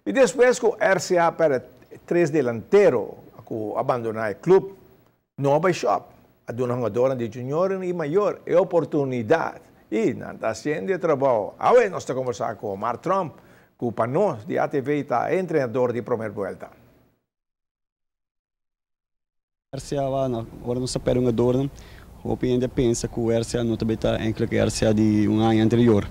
I despues ku RCA pèrdè tres delantero ku a bandoná e klup, no a bai shòp, a duna hungadornan di junior i mayor e oportunidat i nan ta hasiendo e trabou. Awe nos ta kombersá ku Omar Tromp, ku pa nos di ATV ta e entrenador di promer buelta. RCA ora nos a perde hungadornan, hopi hende a pensa cu RCA no ta bay ta enkele cu RCA di un aña anterior.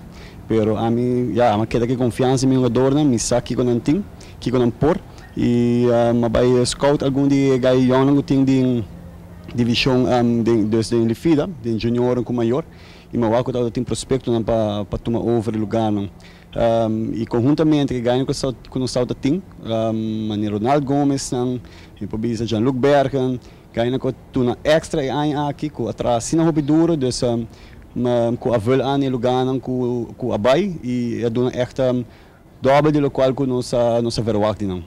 Pero ami, ya, ami a keda cu e confiansa di mi hungadornan, mi sa kico nan tin, kico nan por y mi a bay scout algun di e guy yongnan cu tin den division den dus den Lifida, den juniornan cu mayor y mi a wak cu tabata tin prospectonan pa tuma over e lugarnan. Y conhuntamente cu e gainan cu nos tabata tin, manera Ronald Gomez nan, mi por bisa Jean-Luc Bergen, gainan cu a tuna extra e aña aki, cu a traha asina hopi duro, dus cu a vul aan e lugarnan cu a bay y a duna echt dobbel di locual cu nos a verwacht di nan.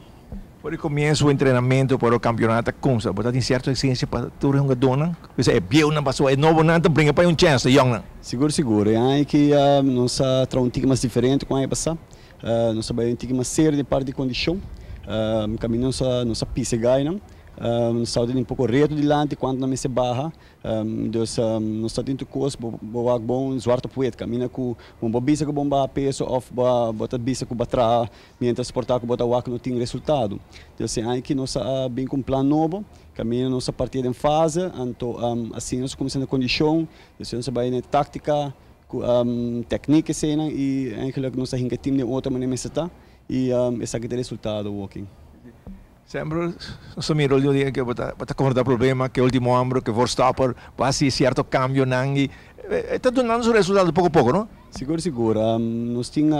For di comienso bo entrenamento por e campeonato a cumsa, bo ta tin cierto exigencia pa tur e hungadornan? Bisa e bieunan pasobra e nobonan ta bringa pa e un chance, e yongnan. Sigur sigur, e aña aki nos a traha un tiki mas diferente cu aña pasa. Nos a bay un tiki mas serio den parti di condicion. Caminda nos a nos a pisa e gainan. Nos tabata tin un poco reto dilanti cuanto nan mester baha. Dus nos ta tin tur kos, bo bo wak bon zwart op wit, kaminda ku bo no por bisa ku bo baha peso òf bo bo ta bisa ku bo a traha miéntras por ta ku bo ta wak no tin resultado. Dus e aña aki nos a bin ku un plan nobo, kaminda nos a partia den fase, anto asina nos a kuminsá na kondishon, despues nos a bai na e táktika ku tèknik eseinan i eigenlijk nos a hinka e tim den otro manera mester ta i esaki ta e resultado awoki. Semper nos ta mira ultimo dia ke bo ta bo ta konfronta problema ke ultimo hombro ke voorstopper bo hasi sierto kambionan i e ta dunando su resultado poko poko no. Sigur sigur nos tin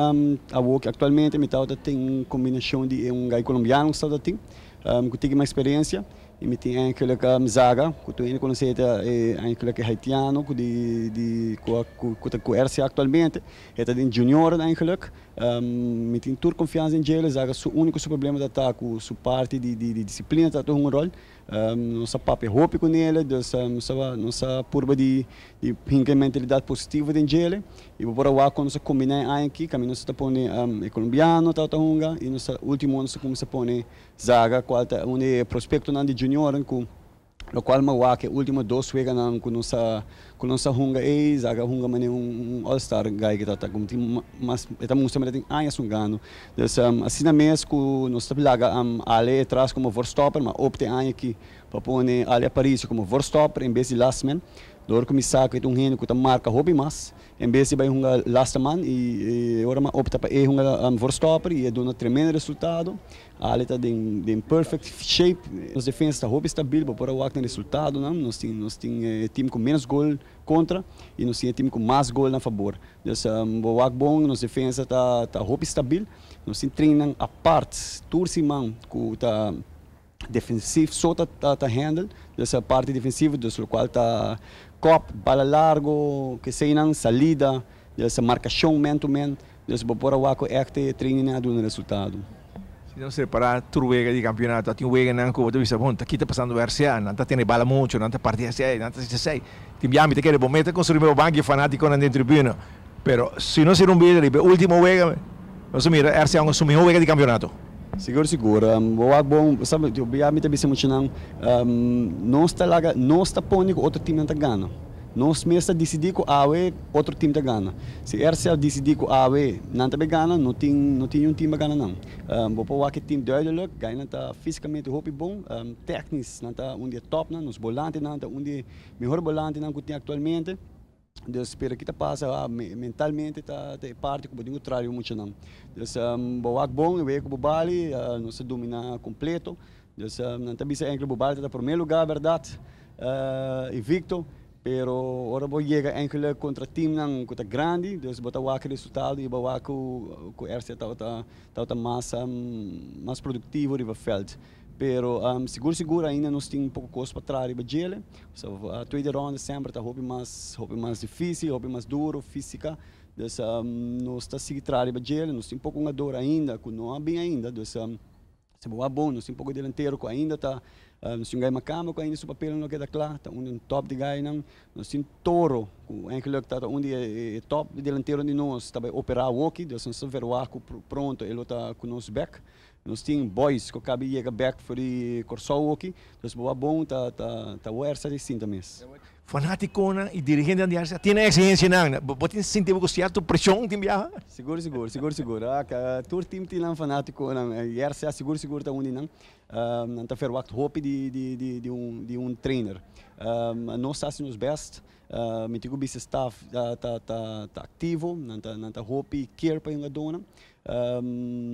awor ke aktualmente mi tabata tin kombinashon di e un gai kolombiano ku tabata tin ku tiki mas eksperensia i mi tin eigenlijk Zaga ku tur hende konosé ta e eigenlijk e haitiano ku di di ku ku ta ku RCA aktualmente e ta den junioren eigenlijk. Mi tin tur confiansa den djele, Zaga su unico su problema ta ta cu su parti di di disciplina ta hunga un rol. Nos a papia hopi cu nele, dus nos a nos a purba di di hinca e mentalidad positivo den djele y bo por a wak con nos a combina e aña aki, caminda nos ta pone e colombiano ta ta hunga y nos a ultimo nos a cuminsa pone Zaga cual ta un di e prospectonan di junioren cu Locual mi a wak e ultimo dos weganan cu nos a cu nos a hunga ey, Zaga a hunga manera un all star guy cu ta ta como tin mas e ta mustra manera tin añas hungando. Dus asina mes cu nos ta laga Ale etras como voorstopper, ma opte aña aki pa pone Ale Aparicio como voorstopper en bes di last man. Dor cu mi sa cu e ta un hende cu ta marca hopi mas. En bes di bai hunga laste man y ora mi a opta pa e hunga voorstopper y e duna tremendo resultado. Ale ta den den perfect shape. Nos defensa ta hopi stabil, bo por a wak den resultadonan. Nos tin nos tin e team cu menos gol contra y nos tin e team cu mas gol na fabor. Dus bo wak bon, nos defensa ta ta hopi stabil. Nos tin trainnan apart tur siman cu ta defensief so ta ta handle. Dus e parti defensivo, dus locual ta kop, bala largo, keseynan, salida, dus marcacion man to man. Dus bo por a wak ku ègt e training a duna resultado. Si nos repará tur wega di kampionato, a tin weganan ku bo ta bisa, bon, ta kita pasando RCA, nan ta tene bala muchu, nan ta parti esei, nan ta hasi esei. Tin bia mi ta kere bo meta konstruí bo banki fanátikonan den tribuna. Pero si nos hera un bida riba e último wega, nos a mira RCA hunga su mihó wega di kampionato. Sigur, sigur. Bo wak bon, bo sa, bia mi ta bisa muchanan, nos ta laga, nos ta pone ku otro timnan ta gana. Nos mes ta disidí ku awe otro tim ta gana. Si RCA disidí ku awe nan ta bay gana, no tin no tin niun tim pa gana nan. Bo por wak e tim duidelijk, gainan ta físikamente hopi bon, tèknis nan ta un di e tòpnan, nos bolantenan ta un di e mehor bolantenan ku tin aktualmente. Dus pero ki ta pasa mentalmente ta e parti ku bo tin ku traha riba muchanan. Dus bo wak bon e wega ku bo bali, nos ta dominá kompleto. Dus nan ta bisa enkele bo bali ta ta promé lugá bèrdat. Invicto, pero ora bo yega enkele contra teamnan cu ta grandi, dus bo ta wak e resultado y bo wak cu cu RCA tabata tabata mas mas productivo riba veld. Pero sigur sigur ainda nos tin un poco cos pa traha riba djele. So tweede ronde semper ta hopi mas hopi mas dificil, hopi mas duro fisica. Dus nos ta sigui traha riba djele, nos tin poco hungador ainda cu no a bin ainda, dus. Si bo wak bon, nos tin poko delantero ku ainda ta Nos tin un guy Macamba ku ainda su papelnan no keda kla, ta un di un top di guynan. Nos tin Toro ku eigenlijk ta un di e top delantero di nos, ta bai operá awoki, dus nos ta verwagt ku pronto e lo ta ku nos bèk. Nos tin Boys ku kabi yega bèk for di Kòrsou awoki, dus bo a bon ta ta wèrsa di sinta mes. Fanátikonan i dirigentenan di RCA tin nan eksigensianan. Bo tin sinti bo ku sierto preshon tin biaha? Sigur sigur, sigur sigur. Tur tim tin nan fanátikonan i RCA sigur sigur ta un di nan. Nan ta verwagt hopi di di di un di un trainer. Nos ta hasi nos bèst. Mi tin ku bisa staf ta ta ta aktivo, nan ta nan ta hopi care pa e hungadónan.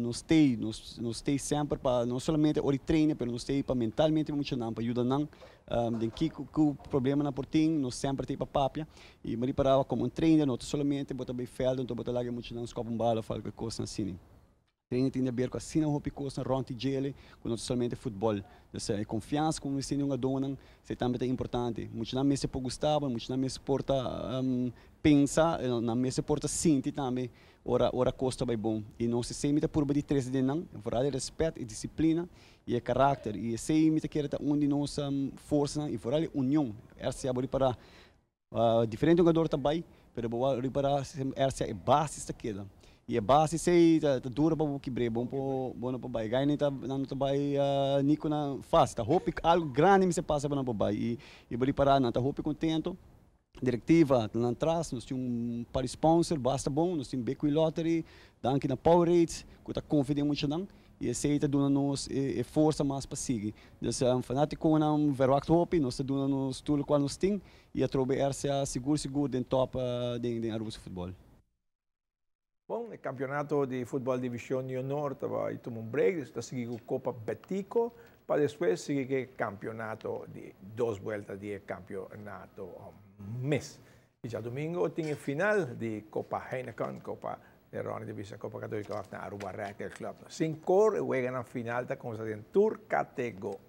Nos stay nos nos stay semper pa no solamente ora di trainen pero nos stay pa mentalmente muchanan pa yuda nan den kiko ku problema nan por tin nos semper ta pa papia y mi riparaba komo un trainer no ta solamente bo ta bay veld enton bo ta laga e muchanan skop un bala of algu kosnan asina. Trainer tin di haber ku asina hopi kosnan rond di djele ku no ta solamente futbol. Dus e konfiansa ku mester tin den hungadónan esei tambe ta importante. Muchanan mester por gusta bo, muchanan mester por ta pensa, nan mester por ta sinti tambe Ora ora kos ta bai bon i nos esei mi ta purba di trese den nan, vooral e respet, e disiplina i e karakter i esei mi ta kere ta un di nos forsanan i vooral e union. RCA bo ripará diferente hungador ta bai pero bo a ripará RCA e basis ta keda i e basis ei ta dura pa bo kibr'é bon por bo no por bai. Gai ta nan no ta bai ni ku nan fásil ta hopi algu grandi mester pasa pa nan por bai i bo ripará nan ta hopi kontento. Directiva ta nan tras, nos tin un par di sponsor basta bon, nos tin Bekoe Lottery, danki na Powerade ku ta konfia den muchanan i esei ta duna nos e forsa mas pa sigui. Dus fanatikonan verwagt hopi, nos ta duna nos tur lokual nos tin i atrobe RCA sigur sigur den top den Aruba su futbol. Bon, e campeonato di futbol division di honor ta bai tuma un break, despues ta sigui cu Copa Betico, pa despues sigui cu e campeonato di dos buelta di e campeonato mes. Y djadomingo tin e final di Copa Heineken, Copa de Ronde di Bisa, Copa Católica of na Aruba Racket Club. Sin cor e weganan final ta cuminsa den tur categoria.